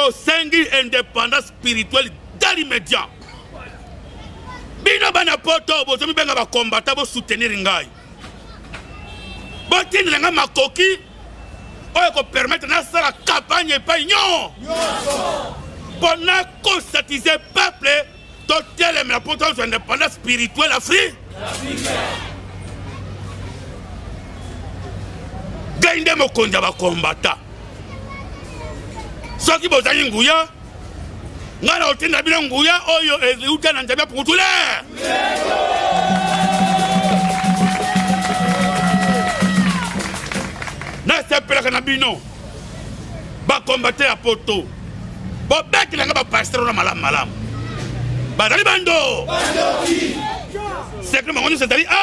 Tosengi indépendance spirituelle dans l'immédiat. Bino bana poto bozomibenga ba combattant, bo soutenir ngai. Botindela ngai makoki oyo ekopermettre nasala campagne epai nyonso mpo na conscientiser peuple, totelemela mpo tozwa indépendance spirituelle Afrique. Ngai nde mokonzi ya bakombata. Soki bozangi nguya, ngai na kotinda bino nguya oyo euta na Nzambe ya pukutule. Nasepelaka na bino bakombate ya poto, bobetelanga bapasteur wana malamu malamu, bazali bando sekre bango nyonso ezali a.